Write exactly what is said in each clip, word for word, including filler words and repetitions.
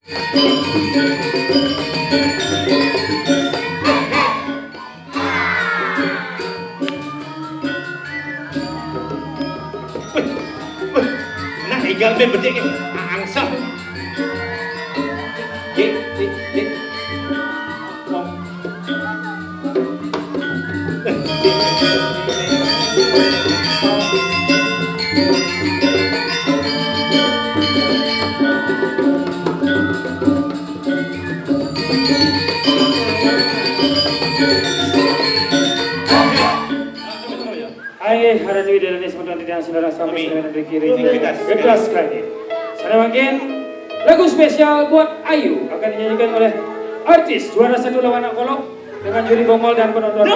Nah, énggal bé bedék angsel. Yé, yé, yé. Inggih, harati Ida dané semeton titiang sinareng sami. Sami. Sami mriki ring getas. Getas kangge. Sané mangkin, lagu spesial buat Ayu akan dinyanyikan oleh artis juara satu lawan Anak Kolok dengan Juri Bongol dan penonton.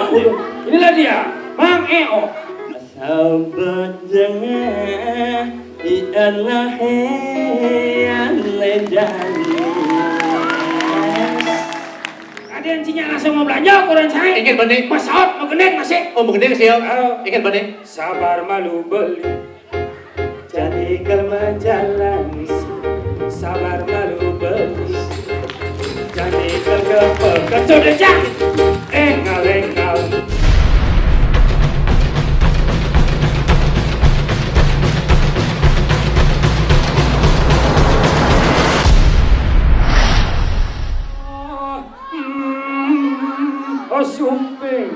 Inilah dia, Mang Eo. Sabet jengah di anahe ane jani. Kadén cinya langsung mau belanja ukuran saya. Inggih, Bani. Masaot mau gendeng masih. Oh, mau gendeng sih, ya. Oh. Inggih, Bani. Sabar malu beli. Jani keur majalan. Sabar malu beli. Jani keur kepel. Kencur deh, Cang. Enggal-enggal. Hmm, oh, sumping.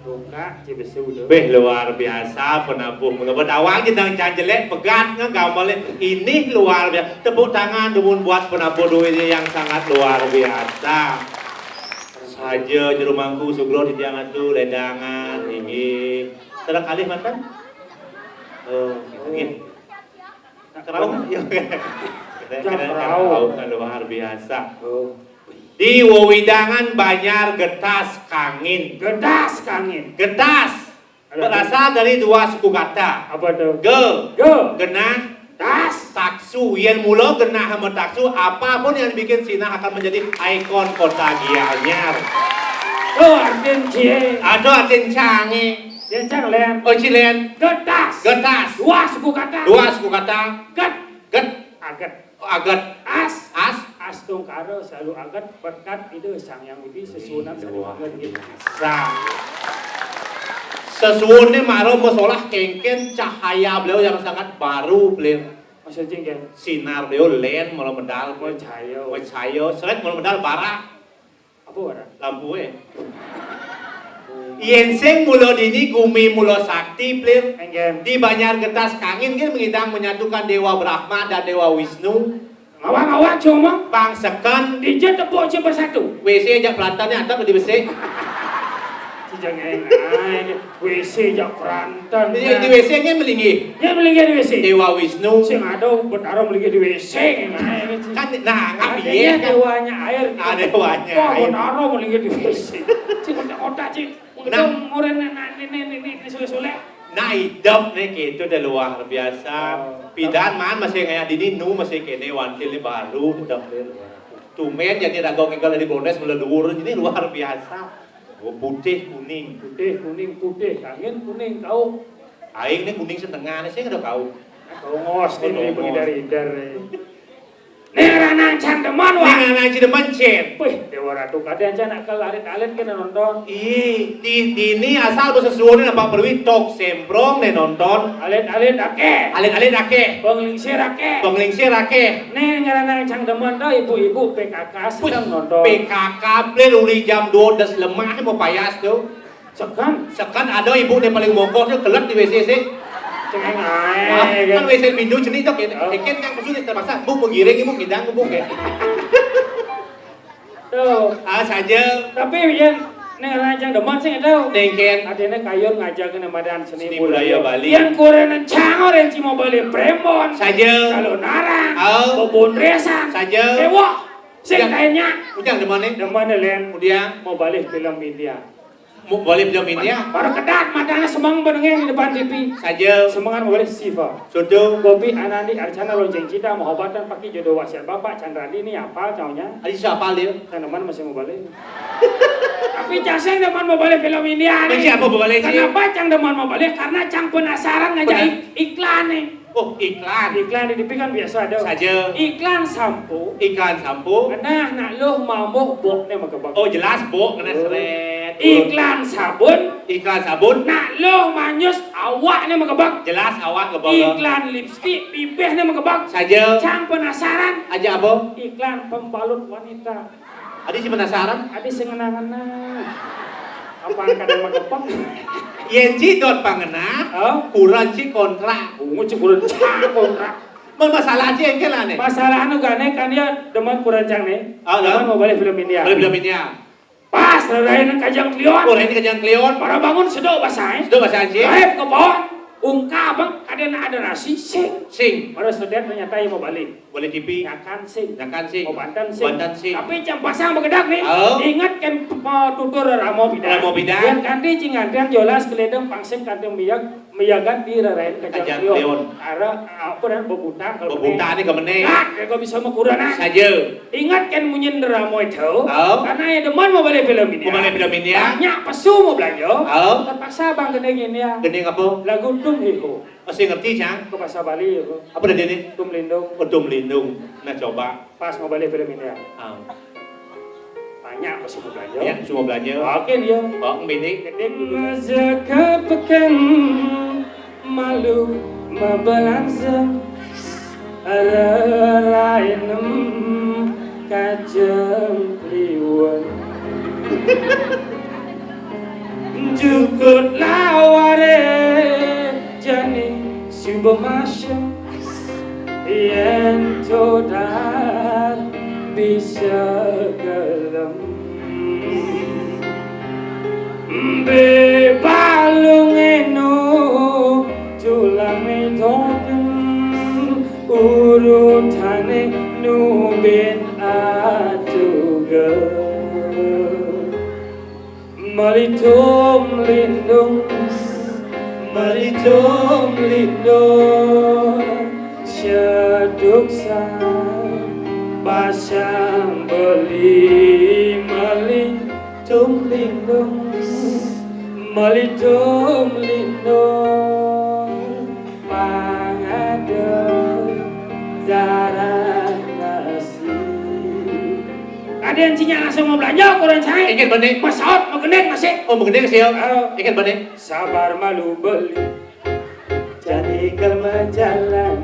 Buka, cibesi udah. Beh, luar biasa penabuh. Mula berdawang kita cang jelek, pegat ngegamel. Ini luar biasa. Tepuk tangan dumun buat penabuh duitnya yang sangat luar biasa. Saja jero mangku sugro di tiang atu, ledangan, inggih. Sareng kalih manten? Oh, inggih. Kerauh? Iya. Kerauh. Kerauh kan luar biasa. Oh. Di wewidangan Banjar getas kangin. Getas kangin. Getas. Ada berasal dari dua suku kata. Apa tuh? Ge. Ge. Genah. Tas. Taksu. Yen mula genah sama taksu, apapun yang dibikin sinah akan menjadi ikon kota Gianyar. Oh, artin cie. Ada artin cange. Yen cang len. Oh, cilen. Getas. Getas. Dua suku kata. Dua suku kata. Get. Get. Aget. Oh, aget. As. As. Astungkara selalu aget berkat Ida Sang Hyang Widi sesuunan. Wah, sari aget, gitu. Biasa. Sesuuné mara masolah kéngkén cahaya beliau yang sangat baru, beliau. Sing kan. Sinar dia lén mula medal. Mau cahaya. Mau cahaya, seret mula medal bara. Apa orang? Lampu eh. Yén sing mula dini gumi mula sakti, Plir. Engken. Di Banjar Getas Kangin kan mengidang menyatukan Dewa Brahma dan Dewa Wisnu. Ngawak-ngawak cuma. Pang seken. Dija tepuk cuma satu. W C jak pelantannya antap di W C. Cijang engai. W C jak perantan. Di, di W C nya melinggih. Nya melinggih di W C. Dewa Wisnu. Sing ada Betara melinggih di W C engai. Kan nah, ngapiye kan? Dewanya air. Ah, dewanya air. Betara melinggih di W C. Cik otak-otak cik. Nah. Orang ini ini ini sule-sule. Nah, idep nih gitu deh luar biasa. Oh. Pidan man masih kayak dini nu masih kene wantil nih baru tetap deh. Tumben jadi rago kengkal dari Bondes mula dhuwur ini luar biasa. Oh, putih kuning. Putih kuning putih, angin kuning kau. Aing nih kuning setengah nih sih ada kau. Kau ngos nih beli dari idar. Ning ranang cang demen wah. Ning ranang cang demen cen. Wih, Dewa Ratu kadang aja nak ke alit-alit kena nonton. Ih, di dini asal basa suwun nampak perwi tok semprong nih nonton. Alit-alit akeh. Alit-alit akeh. Penglingsir akeh. Penglingsir akeh. Ning ranang cang demen dah ibu-ibu P K K sedang nonton. P K K Plir uli jam dua belas lemah mau payas tuh. Sekan. Sekan ada ibu nih paling bongkos tuh kelek di W C sih. Cengeng ae. Kan W C pintu cenik tok ya. Ikan kan pesu terpaksa bu menggiring ibu ngidang bu kayak. Tuh. Ah saja. Tapi ya nek ranang cang demen sih tahu. Nengken. Adene kayun ngajak ke madan seni budaya Bali. Yang korenan cang orang cuma balik prembon. Saja. Kalau narang. Oh. Bebon resan. Saja. Dewa. Sing kayaknya. Ujang demen nih. Demen nih Len. Kemudian. Mau balik film India. Mau balik film India. Baru kedat matanya semang benengeng di depan T V. Saja. Semangat mau balik Siva. Sudah. Gopi Anandi Arcana Lonceng Cinta mau obatan pakai jodoh wasiat bapak Chandra ini apa caunya? Ada siapa dia? Cang demen masih mau balik. Tapi cang sing demen mau balik film India nih. Masih apa mau balik sih? Kenapa cang demen mau balik? Karena cang penasaran ngajak iklan nih. Oh, iklan. Iklan di T V kan biasa ada. Saja. Iklan sampo. Iklan sampo. Nah, nak luh mambuh bokne makebak. Oh, jelas bok kena seret. Iklan sabun. Iklan sabun. Nak luh manyus awakne makebak. Jelas awak kebak. Iklan lipstik bibihne makebak. Saja. Cang penasaran. Aja apa? Iklan pembalut wanita. Adi sing penasaran? Adi sing ngena-ngena. Apa angkat sama kepeng? Yen ci dot pangena, oh? Kurang ci kontrak. Bungu ci kurang ci kontrak. Mal masalah ci engke lah nih. Masalah anu gane kan dia demen kurang cang nih. Oh, demen mau balik film India. Balik film India. Pas rerain kajang klion. Oh, rerain kajang klion. Para bangun sedok basah. Sedok basah ci. Raib ke bawah. Ungkabang ada ada nasi sing. Sing. Para sedet ternyata yang mau balik. Boleh T V. Nyakan sing. Nyakan sing. Oh, banten sing. Banten sing. Tapi cang pasang begedak nih. Oh. Ingat kan tutur ramo bidan. Ramo bidan. Yang kanti cingantian jolas keledeng pangsing kanti miyak miyagan di rerain kajang klion. Ara apa dan bebutang kalau bebutang nih kemene. Nah, kau bisa mekuranan. Saja. Ingat kan munyin ramo itu. Oh. Karena ya demen mau balik film ini. Mau balik film ini ya. Banyak pesu mau belanja. Oh. Terpaksa bang gending ini ya. Gending apa? Lagu tum hiho. Masih ngerti, Cang? Ke bahasa Bali ya, Bu. Apa dah dia ni? Tum lindung. Oh, tum lindung. Nah, coba. Pas mau balik film ini ya. Ah. Banyak apa semua belanja? Ya, semua belanja. Oke dia. Oh, ini. Gede dulu. Masa ke pekan malu mabelanja rerainem kajeng kliwon. Jukut laware jani sumber masem yen todar bisa gelem. Mbe balung eno tulang metoken urutane nubin atuga. Melitum lindung, melitum lindung, syaduk sang basang beli melitum lindung, melitum lindung, pangada darah nasi. Kadén cinya langsung mau belanja ukuran saya. Ikan bening. Pesawat mau gendeng masih. Oh, mau gendeng sih. Oh. Ikan bening. Sabar malu beli. Jadi kalau jalan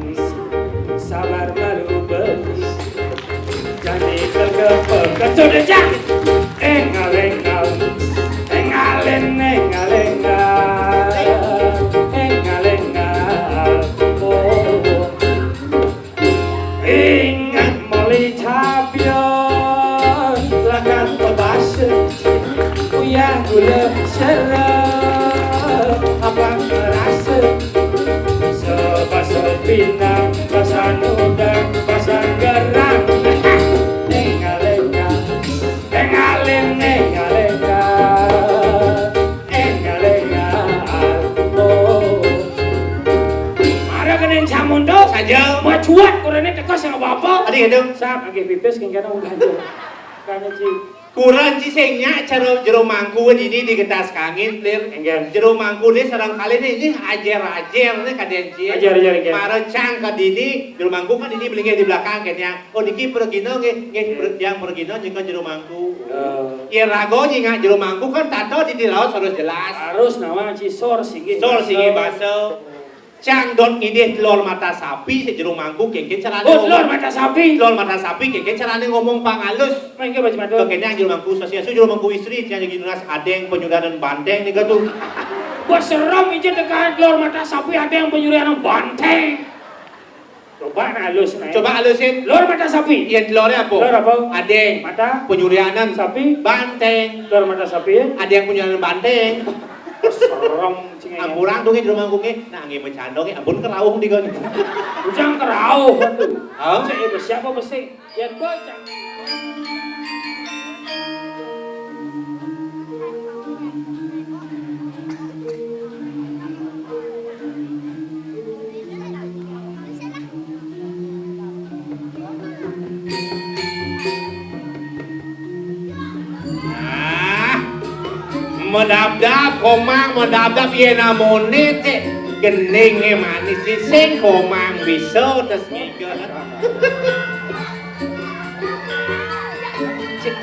Sabar malu beuh. Janji kekeh kecudejang. Engal-engal. Engalin, engal-engal. Engal-engal. Oh. Ingat moli cabion. Lakan pebasa. Uyah gula sela. Abang merasa. Sebaso pinang, pasang udang, pasang gerang. Engal-engal, engalin, engal-engal, engal-engal. Oh. Mara kena samun tu. Saja. Macuat kurangnya teka sama bapa. Adi itu. Sap, agih pipis, kengkana udah tu. Kanya cik. Kurang ci sing nya cara jero mangku dini di getas kangin, Lir. Enggak. Jero mangku ni sareng kali ni, ni ajer-ajer ni kadén ci. Ajer-ajer, enggak. Mara cang ka dini, jero mangku kan dini belinggih di belakang kan ya. Oh, niki pragina nggih, nggih, nggih. Yang pragina nyengka jero mangku. Oh. Ya raga nyingak jero mangku kan tata di, di laos harus jelas. Harus nama ci sor singgih. Sor singgih basa. Cang dot ngidih telur mata sapi, si jero mangku kéngkén carané. Oh, telur mata sapi. Telur mata sapi kéngkén carané ngomong pang alus. Mengké baju mata. Kéngkén yang jero mangku sasi asu jero mangku istri, tiang jadi nunas adéng penyudanan banteng nih tu. Wah, serem ija tekan telur mata sapi adéng penyudanan banteng. Coba nah alus nah. Coba alusin. Telur mata sapi. Iya, telurnya apa? Telur apa? Adéng. Mata. Penyudanan. Sapi. Banteng. Telur mata sapi ya. Adéng penyudanan banteng. Serem. Ampurang dong di rumah gue, nah nggih bercanda nggih, ampun kerauh di kan. Bujang kerauh tuh. Hah? Cek ibu siapa mesti? Yan bocah. Ah, medabdab, komang, medabdab, iya namone, cek. Gending, eh, manis, sising, komang, bisa, terus ngiga. Cek,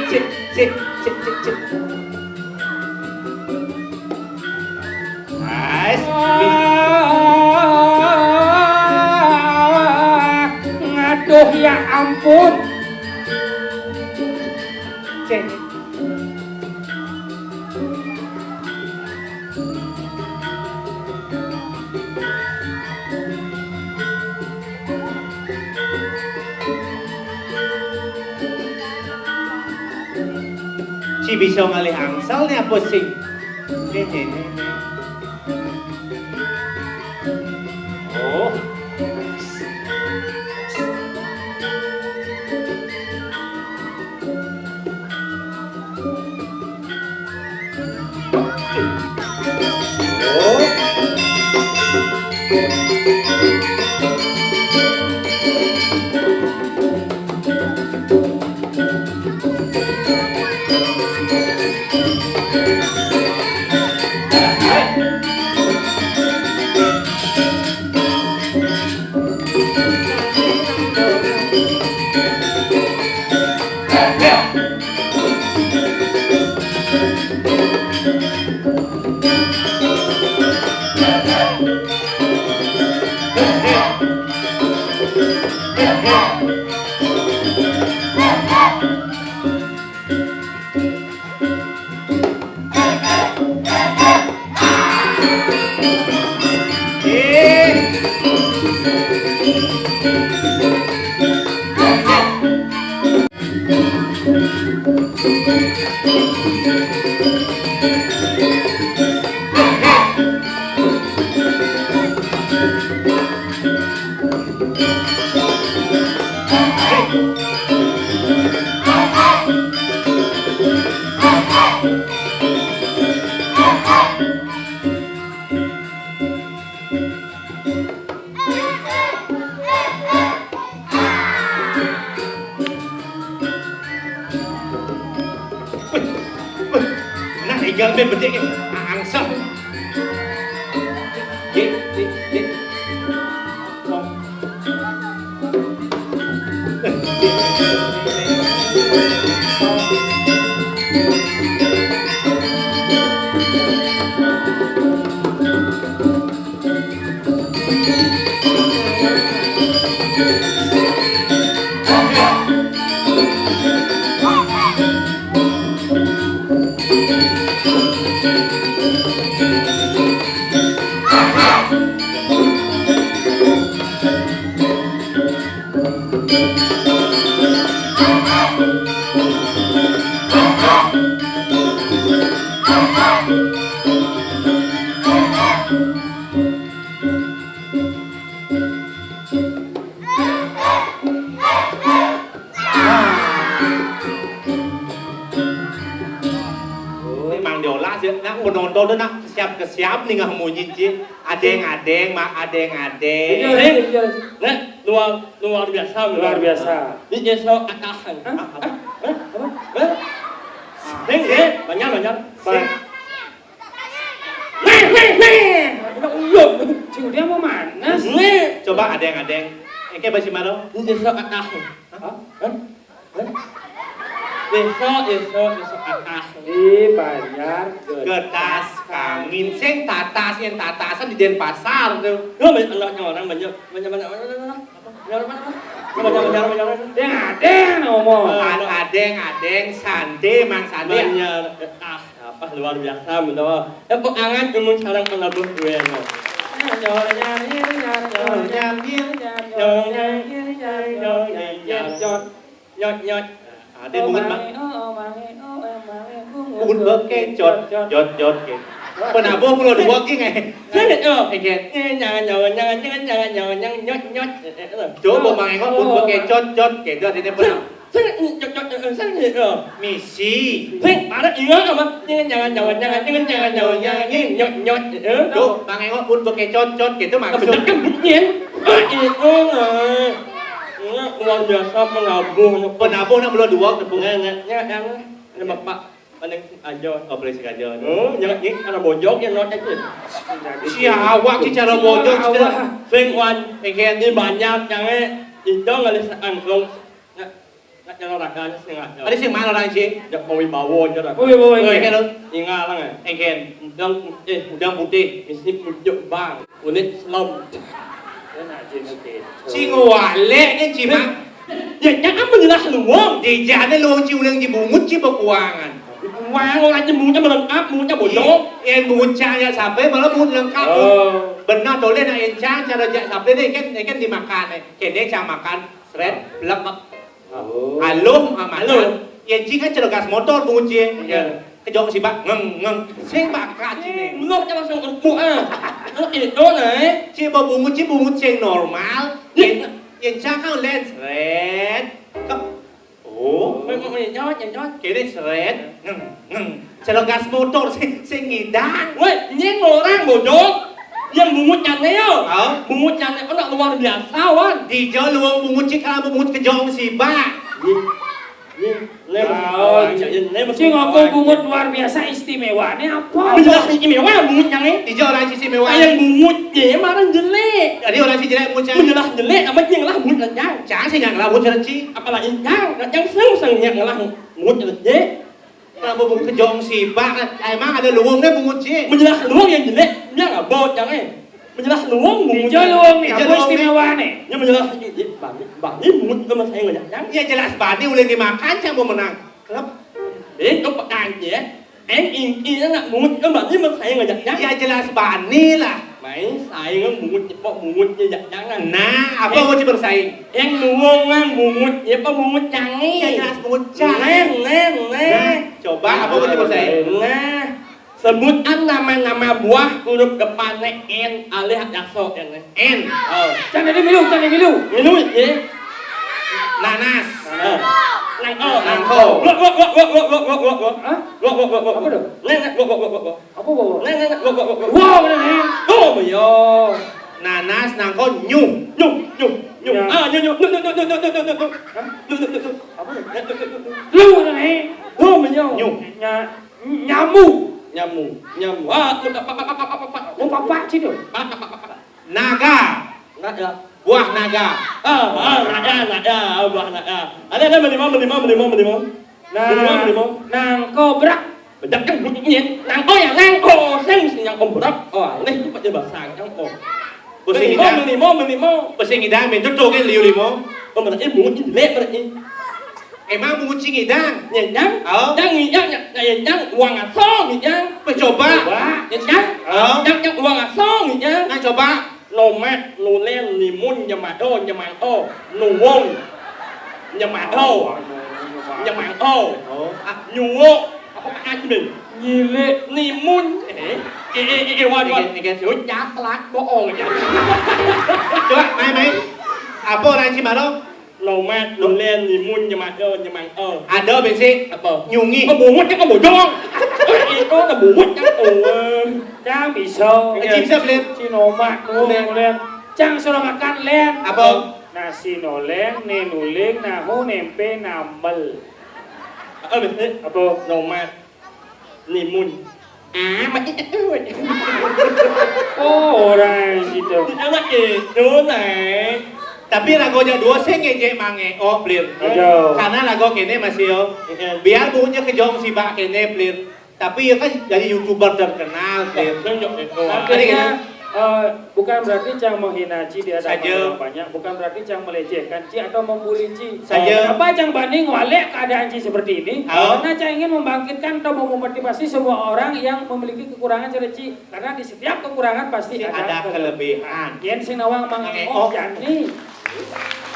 cek, cek, cek, cek, cek. Mas, ngaduh ya ampun. Cek. Ci bisa ngalih angsal nih apa sing? Nih, nih, nih, nih. Oh. Wih, wih, nak igal mé bedik, angsal. Yé, yé, yé. Oh. Ini Mang Diola sih, nak penonton tuh nak siap ke siap nih nggak munyi, Ci. Adeng-adeng, mak adeng-adeng. Iya, iya. Nah, luar, luar biasa. Luar biasa. Ini desa Atahan. Hah? Apa? Hah? Apa? Hah? Deng, deng, banyak, banyak. Ba- Nih, nih, nih. Udah uyup. Cing, dia mau manas. Nih. Coba adeng-adeng. Eke basi malo. Ini desa Atahan. Hah? Hah? Hah? Desa, desa, desa Atahan. Ih, banyak. Getas kangin. Sing tatas, yang tatasan di Denpasar tuh. Lu banyak anak orang, banyak, banyak, banyak, banyak, banyak. Yang ada yang ngomong. An-, adeng, adeng, sante, Mang Sante. Banyak, ah, apa luar biasa, bener. Eh, kok angan cuman sarang penabuh gue, no. Nyot, nyot. Ada bungut, Mak. Pun bekecot, jot, jot, ke. Penabuh pulau dua, King, eh. Sini, oh. Eket. Eh, jangan, jangan, jangan, jangan, jangan, jangan, nyot, nyot. Eh, eh, eh. Coba, Mang, engok pun bekecot, jot, ke. Itu artinya penabuh. Sini, sini, nyot, nyot, eh, sini, oh. Misi. Sini, mana ingat apa? Jangan, jangan, jangan, jangan, jangan, jangan, jangan, nyot, nyot, eh. Tuh, Mang, engok pun bekecot, jot, ke. Itu maksud. Betul kan, bunyinya? Ah, itu, eh. Ini luar biasa penabuh. Penabuh nak pulau dua, tepung. Nah, nah, ya, yang, ini Bapak. Paling sing aja. Oh, paling sing aja. Oh, ya, ini cara bojok ya, not aja. Si awak si cara bojok, si cara sing wan, pengen ini banyak, yang, eh, itu nggak bisa angklung. Nggak, nggak cara raga, sing aja. Ada sing mana orang sih? Ya, mau bawa aja lah. Wih, wih, wih. Wih, kalau ingat lah, eh. Engken. Udang putih. Udang putih. Mesti pucuk bang. Kulit selom. Sing walek ni, Ci, Mang. Ya, jangan menjelas luwung. Di jane luwung, Ci, ulang dibungut, Ci, bekuangan. Bekuang, orang jembungnya melengkap, bungutnya bocor. Yang bungut cang ya sampai malah bungut lengkap. Oh. Benar, toleh nak encang, cara jak sampai ni, kan, kan dimakan, eh. Kene cang makan, seret, belek, Oh. Aluh, ah, makan. Aluh. Yang Ci kan celogas motor bungut, Ci. Iya. Kejok si bak, ngeng, ngeng. Sing bak, Ci, ngeng. Menurutnya langsung empuk, ah. Kalau itu, nah, eh. Ci, bau bungut, Ci, bungut sing normal. Iya. Yang, yang cakang lens, red. Kep-, oh. Wait, wait, wait, nyawat, nyawat. Kene seret, ngeng, ngeng. Celok gas motor sing, sing ngidang. Woi, nyeng orang bodoh. Yang bungut nyane yo. Hah? Bungut nyane kok nak luar biasa, wan. Di jo luang bungut cik kalau bungut kejong si bak. Nih. Nih, nih, oh, nih, nih, sing aku bungut luar biasa istimewa. Ini apa? Jelas istimewa bungut nyane. Di jo orang istimewa. Yang bungut ye marah jelek. Jadi orang si jelek bungut nyane. Jelas jelek, amat yang lah bungut nyane. Cang sih yang lah bungut nyane. Apalagi nyang, nyang seng seng nyang lah. Bungut je. Kenapa bungut kejong si bak? Emang ada luwung deh bungut je. Menjelas luwung yang jelek, dia nggak bawa jangan. Menjelas luwung bungut. Hijau luwung nih, apa istimewa nih? Ya menjelas ini, bani, bani bungut sama saya nggak jangan. Ya jelas bani udah dimakan, siapa menang? Klub. Eh, kau pekan je. Eng ingki nak bungut kan berarti men saya ngajak jangan. Ya jelas bani lah. Main saya ngan bungut cepok bungut je jak jangan. Nah, apa mau bersaing? Yang nuwung ngan bungut je apa bungut cangi? Ya jelas bungut cangi. Nah, nah, nah. Nah, coba apa mau bersaing? Nah, sebutan nama-nama buah huruf depannya N alih jaso N. N. Oh. Can jadi milu, can jadi milu. Milu je. Nanas. Ah. Nangko. Nangko. Wak, wak, wak, wak, wak, wak, wak, wak, wak. Hah? Wak, wak, wak, wak, wak. Apa? Neng, neng, neng, neng. Apa, apa? Neng, neng, neng. Wak, wak, wak. Wow, bener nih. Oh, iya. Nanas, nangko, nyuh. Nyuh, nyuh, nyuh. Ya. Ah, nyuh, nyuh. Nyuh, nyuh, nyuh. Hah? Nyuh, nyuh, nyuh, nyuh. Apa? Nyuh, nyuh, nyuh, nyuh. Lu, bener nih. Oh, iya. Nyuh. Nya-, nyamu. Nyamu, nyamu. Ah, apa, apa, apa, apa, apa, apa. Oh, papak sih tuh. Apa, apa, apa, apa. Naga. Naga. Buah naga. Ah, ah, naga, naga, ah, buah naga. Ada, ada, menimang, menimang, menimang, menimang. Nah, menimang, menimang. Nangko berak. Bedak kan bunyinya. Nangko ya, nangko. Saya mesti nangko berak. Oh, aneh tu pada bahasa nangko. Menimang, menimang, menimang. Basa ngidang, menimang tu kan liu limo. Oh, berarti bungut jelek berarti. Emang bungut sing ngidang? Ngidang? Oh. Yang ngidang, yang, yang ngidang, uang asal ngidang. Coba. Ngidang? Oh. Yang, yang uang asal ngidang. Nah, coba. Nomat, nulen, nimun, nyemado, nyemado, nuwung, nyemado. Nyemang. Oh. Oh. Ah, nyuwuk. Apa anjing? Nyilik. Nimun. Eh, eh, eh, eh, eh, wan, wan. Niki, niki. Yo, nyaplak, bohong. Coba, main, main. Apa orang Cimaro? Nomat, nulen, nimun, nyemang, eh, nyemang, eh. Ada basic. Apa? Nyungi. Oh, bungut kan, oh, bodong. Eh, itu ada bungut kan. Oh, eh. Cang bisa. Eh, bisa, Blin. Si Nomat, nulen, nulen. Cang suruh makan, len. Apa? Nasi noleng, ne nuling, nahu, nempe, nambel. Ah, basic. Apa? Nomat. Nimun. Ah, mati tekun. Oh, orang situ. Anak itu, Nay. Tapi rago ja dua sing ngejek mange, oh, Plir. Aduh. Karena rago kene masih, yo. Iya. Biar bunyi kejong si bak kene, Plir. Tapi ya kan jadi YouTuber terkenal, Plir. Tunjuk itu. Artinya, eh, bukan berarti cang menghina Ci di hadapan orang banyak, bukan berarti cang melecehkan Ci atau membuli Ci. Saja. Kenapa cang bani ngwalek keadaan Ci seperti ini? Oh. Karena cang ingin membangkitkan atau memotivasi semua orang yang memiliki kekurangan cara Ci. Karena di setiap kekurangan pasti ada kelebihan. Yen sing nawang mangeko jani.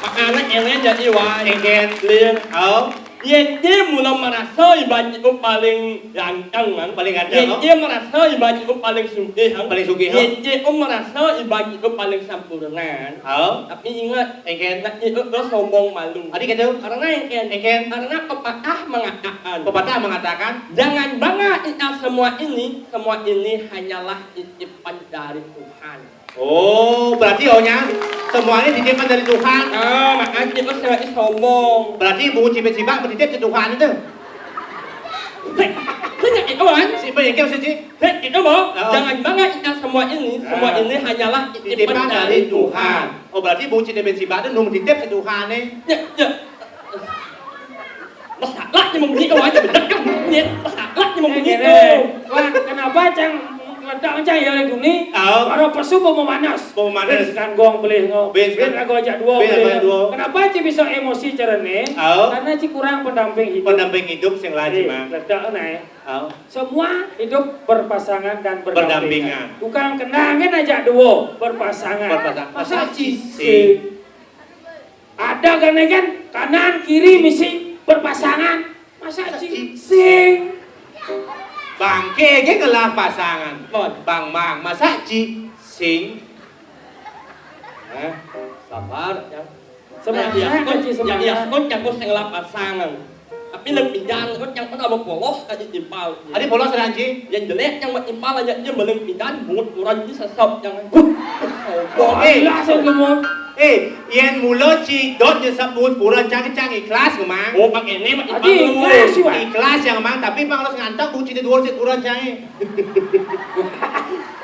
Makane ene jadi wae. Engken. Lin. Au. Yen dia mula merasa iban iku paling ganteng, kan? Paling ganteng, no? Yen dia merasa iban iku paling sugih, kan? Paling sugih, no? Yen dia merasa iban iku paling sempurna. Au. Tapi ingat, engken. Nak itu sombong malu. Adi kata? Karena engken. Engken. Karena pepatah mengatakan. Pepatah mengatakan. Jangan bangga dengan semua ini. Semua ini hanyalah titipan dari Tuhan. Oh, berarti ohnya semuanya titipan dari Tuhan. Ah, makanya kita sangat sombong. Berarti buku cipet sibak bertitip ke Tuhan itu. Hei, banyak itu kan? Si banyak yang sih. Hei, itu mau. Oh. Jangan bangga dengan semua ini. Semua ini hanyalah titipan dari Tuhan. Oh, berarti buku cipet sibak itu nung titip ke Tuhan nih. Ya, ya. Masalahnya membunyi kau aja bener kan? Masalahnya membunyi kau. Wah, kenapa cang ledak cang ya lagi ni? Para pesu mau memanas. Mau memanas. Kan gong beli ngau. Bin aku ajak dua beli. Kenapa ci bisa emosi cara ni? Karena ci kurang pendamping hidup. Pendamping hidup sing lagi, Mang. Ledak naik. Semua hidup berpasangan dan berdampingan. Tukang kendangan ajak dua berpasangan. Berpasangan. Masa ci sing? Ada kan, kan? Kanan, kiri, misi berpasangan. Masa ci sing? Bangke ge ngelah pasangan. Mon. Bang Mang, masa ci sing? Hah? Sabar, ya. Semangat, ya, Ci, semangat. Ya, ya, kon jago sing ngelah pasangan. Tapi lebih jangan, kon yang pernah polos tadi timpal. Adi polos ada, Ci? Yang jelek yang mau timpal aja dia belum pindah, bungut kurang ini sesep jangan. Oh, eh, langsung ke mon. Eh, yen mula ci dot nyesep bungut kurang cang-cang ikhlas, Mang. Oh, pakai ini mah ikhlas, Ikhlas yang Mang, tapi Mang harus ngantak bungut ci dua si kurang cang.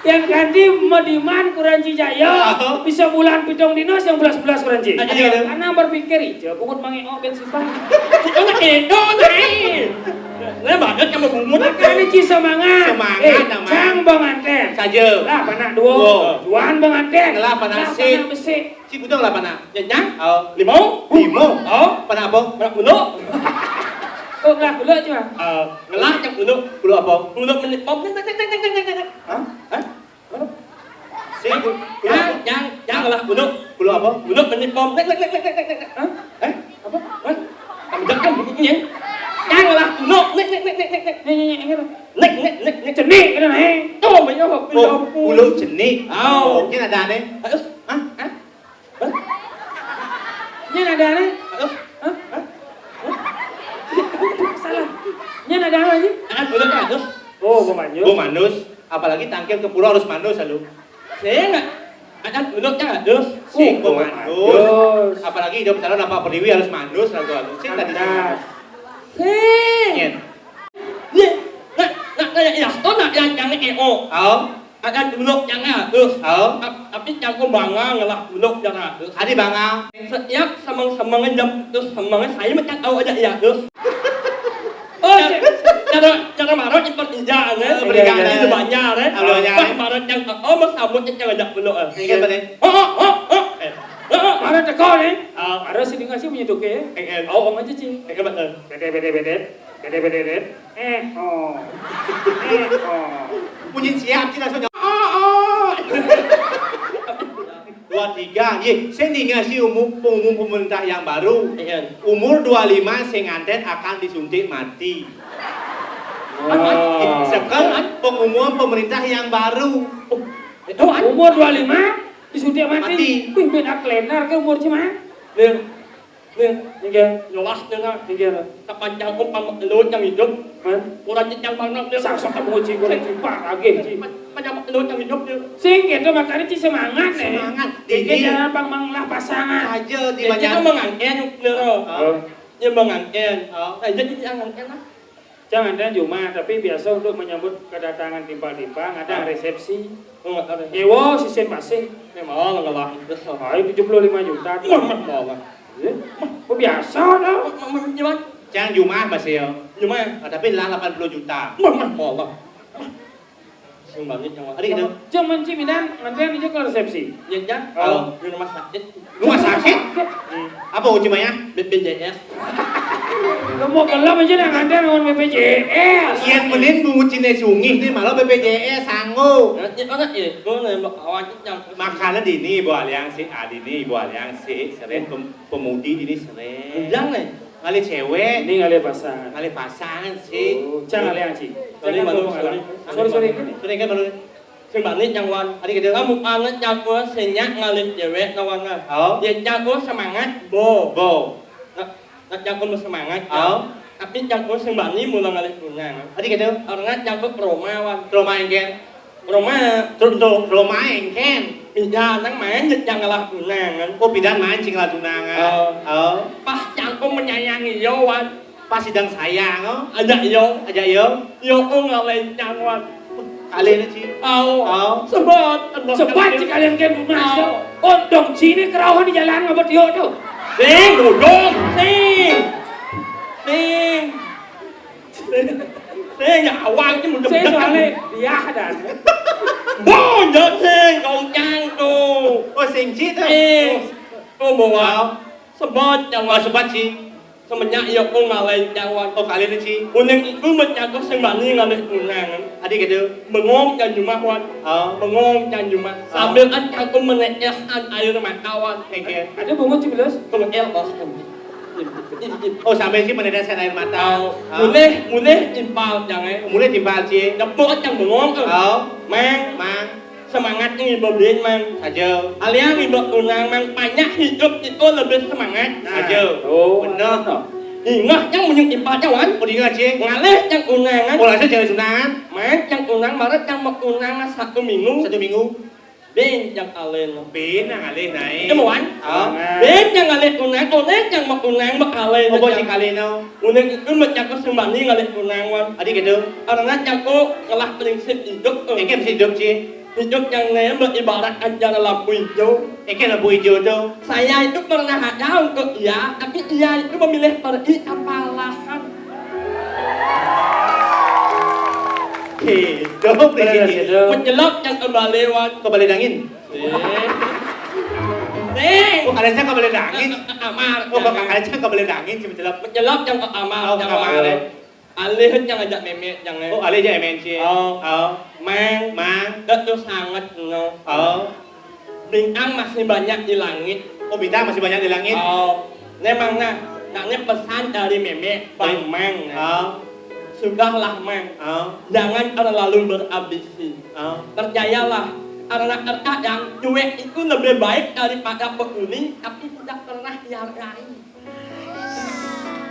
Yang ganti mediman kurang ci jaya. Bisa bulan pitung dino, yang belas-belas kurang ci. Karena berpikir ijo bungut mangi oh ben simpang. Itu mah itu, Nay. Nah, banget kamu bungut. Makanya ci semangat. Semangat, cang banganten. Saja. Lah, panak dua. Tuan banganten. Lah, panak besi. Ci budal lah, panak. Ya, nyang? Oh. Lima. Lima. Oh. Panak apa? Panak bulu. Oh, ngelah bulu aja, Bang. Ngelah yang bulu. Bulu apa? Bulu menit. Hah? Hah? Sing, bulu apa? Yang, yang ngelah bulu. Bulu apa? Bulu menit. Hah? Hah? Apa? Hah? Kamu jangan bunyinya. Yang ngelah bulu. Nek, nek, nek, nek, nek, nek. Nek, nek, nek, nek. Cenik, kena, eh. Oh, banyak apa? Oh, bulu cenik. Oh. Mungkin ada aneh. Hah? Hah? Hah? Nya ada aneh? Hah? Hah? Hah? Salah. Nya ada aneh aja? Akan udah kan, Gus? Oh, gua manjus. Gua manus. Apalagi tangkil ke pura harus manus, lalu. Saya nggak. Akan udah kan, Gus? Sing, gua manus. Apalagi hidup calon apa pertiwi harus manus, lalu, lalu. Sing tadi sing. Sing. Nyen. Ye, nak, nak, nak, ya, to nak, yang, yang, eh, oh. Au. Ada duluk yang ada. Au. Tapi yang kau bangga ngelah duluk yang ada. Adi bangga. Setiap semang-semang jam itu semang saya macam kau aja ya, Gus. Oh, cara, cara marot itu pertigaan, eh. Pertigaan, eh. Itu banyak, eh. Banyak. Wah, marot yang, oh, mau sabut yang ajak duluk, eh. Iya, betul. Oh, oh, oh, oh. Eh. Oh, oh. Marot teko ni. Ah. Marot sini ngasih punya tuke, eh. Eh, eh. Oh, om aja, Ci. Eh, eh, betul. Bede, bede, bede. Bede, bede, bede. Eh, oh. Eh, oh. Bunyi siap, Ci, langsung. Oh, oh. Dua tiga, ye, saya dengar si umum, pengumuman pemerintah yang baru. Iya. Umur dua lima saya nganten akan disuntik mati. Wah. Sekarang pengumuman pemerintah yang baru. Umur dua lima disuntik mati. Mati. Wih, beda kalender ke umur cuma. Nih, nih, nih, jelas nih, nah, nih, nah. Kapan jangkung sama lu yang hidup? Man? Kurang yang panas nih. Sasok kamu cik, kurang cik, pak, agih cik. Kapan yang lu yang hidup nih? Sing gitu, makanya cik semangat nih. Semangat. Ini jangan pang manglah pasangan. Saja di banyak. Kita mengangen, nih, loh. Dia mengangen. Saja di yang ngangen lah. Jangan dan cuma, tapi biasa untuk menyambut kedatangan timpal-timpal, ada resepsi. Oh, ada. Nyewa sisin pasih. Memang ngelah. Ayo tujuh puluh lima juta. Mah, mah, mah. Eh? Kok biasa dah? Mah, mah, gimana? Jangan cuma, Mas Yo. Cuma. Ah, tapi lah delapan puluh juta. Mah, mah, mah. Sing balik yang ada gitu. Cuman ciminan nganterin aja ke resepsi. Ya, ya. Oh, di rumah sakit. Rumah sakit? Apa ucimanya? B P J S. Lu mau gelap aja dah nganter dengan B P J S. Yang mending bungut cine sungih nih malah B P J S sanggup. Nanti mana ya? Gue nembak awal yang. Makanan di ini ibu aliansi, ah di ini ibu aliansi, sering pem- pemudi di ini sering. Jangan nih. Ngalih cewek. Ini ngalih pasangan. Ngalih pasangan sih. Oh, cang ngalih anci. Sorry, sorry, sorry. Sorry, sorry. Sorry kan baru. Sing balik yang wan. Adi gitu. Kamu anak campur senyak ngalih cewek lawan. Oh. Dia campur semangat, bo. Bo. Nak, nak campur semangat. Oh. Tapi campur sing bani mula ngalih tunang. Adi gitu. Karena campur trauma wan. Trauma engken. Trauma. Tru tru trauma engken. Pindah nang main jek yang ngalah tunangan. Oh, pindah main sing ngalah tunangan. Oh. Oh. Pas campur menyayangi yo wan. Pas sidang sayang, oh. Aja yo. Aja yo. Yo, oh, ngalencang wan. Kalian sih. Au. Au. Sebat. Sebat sih kalian kan bungas yo. Ondong sini kerauhan di jalan ngabet yo tuh. Sing, duduk. Sing. Sing. Sing, ya awal sih mudah. Sing soalnya dia dan. Bonjol sing, goncang tuh. Oh, sing ci tuh. Sing. Oh, bawa. Sebat yang sebat sih. Semenjak iya ku ngalai cawan. Oh, kalian sih. Kuning itu mencakup sembani ngalih kunang. Adi gitu. Bengong dan jumah wan. Oh. Bengong dan jumah. Oh. Sambil kan cakup menetesan air mata wan. Oke. Ada bungut sih belas. Tunggu el bos. Oh, sambil sih menetesan air mata. Oh. Oh. Mulih, mulih timpal jangan. Mulih timpal sih. Dapur yang bengong tuh. Oh. Mang. Mang. Semangat nih Bobin mang. Saja. Alian nih Bok Unang mang, banyak hidup itu lebih semangat. Saja. Oh, bener. Ingat yang menyung ipaca wan. Oh, ingat sih. Ngalih yang unangan. Oh, rasa jangan sunangan. Mang yang unang maret yang mau unang satu minggu. Satu minggu. Bin yang alen. Bin yang ngalih naik. Itu wan. Oh. Bin yang ngalih unang, oleh yang mau unang mau alen. Oh, bos yang kali no. Unang itu mau cakap sembani ngalih unang wan. Adi gitu. Karena cakap ngelah prinsip hidup. Ini prinsip hidup sih. Hidup yang nembak ibarat acara lampu hijau. Ini lampu hijau tuh. Saya itu pernah ada untuk ia, tapi ia itu memilih pergi apa lahan. Hidup di sini. Menjelok yang kembali wan. Kembali dangin. Eh. Eh. Oh, kalian saya kembali dangin. Ke kamar. Oh, kok kalian saya kembali dangin sih menjelok. Menjelok yang ke kamar. Oh, ke kamar ya. Alih yang ajak memek jangan. Oh, alih aja M N C. Oh. Oh. Mang. Mang. Dak tuh sangat no. Oh. Bintang masih banyak di langit. Oh, bintang masih banyak di langit. Oh. Memang nah, naknya pesan dari memek, bang mang. Oh. Sudahlah mang. Oh. Jangan terlalu berambisi. Oh. Percayalah, karena terkadang cuek itu lebih baik daripada peduli tapi tidak pernah dihargai.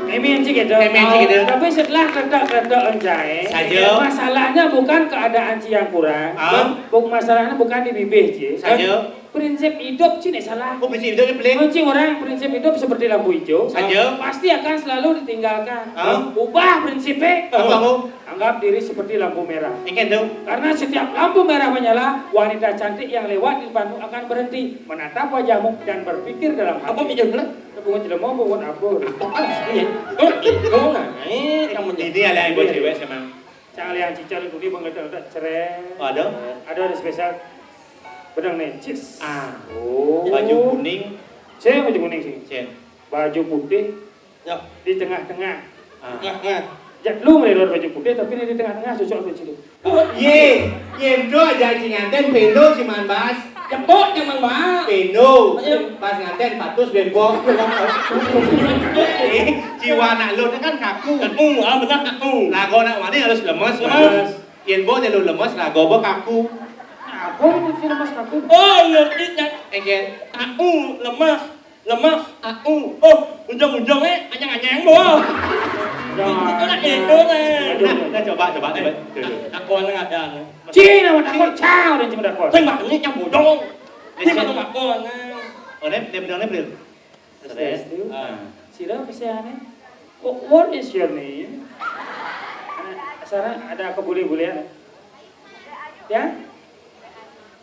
Emin sih gitu. Emin sih gitu. Tapi setelah ketok-ketok enjai, saja. Masalahnya bukan keadaan ci yang kurang. Ah. Buk masalahnya bukan di bibir ci. Saja. Prinsip hidup ci nih salah. Oh, prinsip hidup ini pelik. Kunci orang prinsip hidup seperti lampu hijau. Saja. Pasti akan selalu ditinggalkan. Ah. Ubah prinsipnya. Apa kamu? Anggap diri seperti lampu merah. Ikan tuh. Karena setiap lampu merah menyala, wanita cantik yang lewat di depanmu akan berhenti menatap wajahmu dan berpikir dalam hati. Apa mikir bener? Bunga jelema apa bunga apa? Iya. Oh, itu nah. Eh, kamu ini ada yang buat cewek sama. Cang liang cicar itu dia mengerti cereng. Oh, ada? Ada, ada spesial. Bedang nih, cis. Ah. Oh. Baju kuning. Cek baju kuning sih. Cek. Baju putih. Ya. Di tengah-tengah. Ah. Tengah-tengah. Jak lu melewat baju putih tapi ini di tengah-tengah cocok lu cilik. Ye, ye ndo aja ci nganten pendo cuman bas. Jemput jangan, Bang. Peno. Ayo. Pas nganten patus bempok. Eh, jiwa anak lu kan kaku. Kaku, ah, benar kaku. Lagu anak mani harus lemes, lemes. Yen bo nyelu lemes, lagu bo kaku. Apa itu sih lemes kaku? Oh, ngerti, Cak. Engken. Kaku, lemes. Lemes, kaku. Oh, ujung-ujungnya anyang-anyang bo. Itu lah, itu lah. Nah, nah, coba, coba, coba. Tuh, tuh. Aku nggak ada. Cina mah takon, cau dan cuma takon. Sing bani cang bodong. Ini mah takon. Oh, ini, ini benar, ini benar. Stres tuh. Ah. Sira apa sih aneh? What, what is your name? Sana ada kebule-bulean. Ya?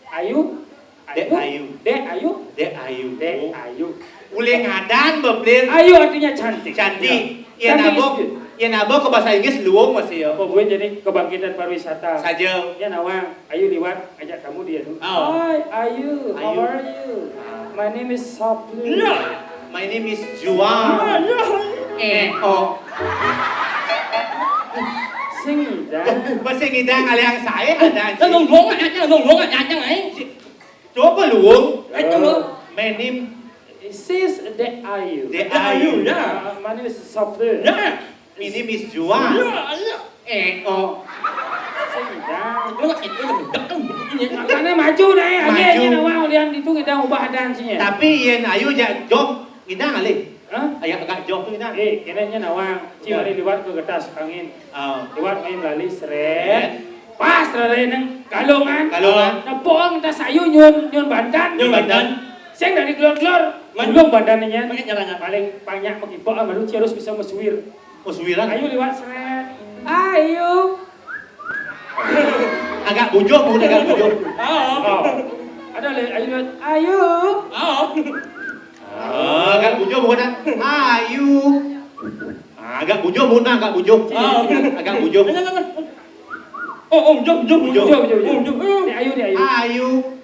Ayu? Dek Ayu. Dek Ayu? Dek Ayu. Dek Ayu. Ule ngadan, Beblin. Ayu artinya cantik. Cantik. Ya. Yen abo, yen abo ke bahasa Inggris luwung masih ya. Apa buin jadi kebangkitan pariwisata? Saja. Ya nawang, Ayu liwat, ajak kamu dia tuh. Oh. Hi, Ayu. How are you? Ah. My name is Sabri. Ya. My name is Juan. Ah, ya. Eh, oh. Sing ngidang. Bahasa ngidang aliang saya ada. Nong luwung aja, nong luwung aja, aja, eh. Coba luwung. Eh, coba. My name Sis, Dek Ayu. Dek Ayu, ya. Uh, my name is Sabri. Ya. My name is Juan. Ya, ya. Eh, oh. Sing ngidang. Itu lah, itu lah, budak kan, ini. Makanya maju deh, aja ini nawang ulian itu kita ubah adan sih ya. Tapi yen Ayu jak jog, ngidang alih. Hah? Ayo agak jog tuh ngidang. Eh, kenanya nawang, ci mari liwat ke getas angin. Oh. Liwat main lali, seret. Pas rere neng Galungan. Galungan. Nepung tas Ayu nyun, nyun bandan. Nyun bandan. Sing dari glor-glor, gulung bandannya. Pakai caranya. Paling banyak mengipok, ah, malu ci harus bisa mesuir. Mesuiran? Ayu liwat, seret. Ayu. Agak bujuh, bukan agak bujuh. Oh. Oh. Ada le, Ayu liwat. Ayu. Oh. Ah, agak bujuh, bukan, ah. Ayu. Ah, agak bujuh, bukan agak bujuh. Oh. Agak bujuh. Oh, oh, bujuh, bujuh, bujuh. Bujuh, bujuh, bujuh. Oh, bujuh. Ni Ayu, ni Ayu. Ayu.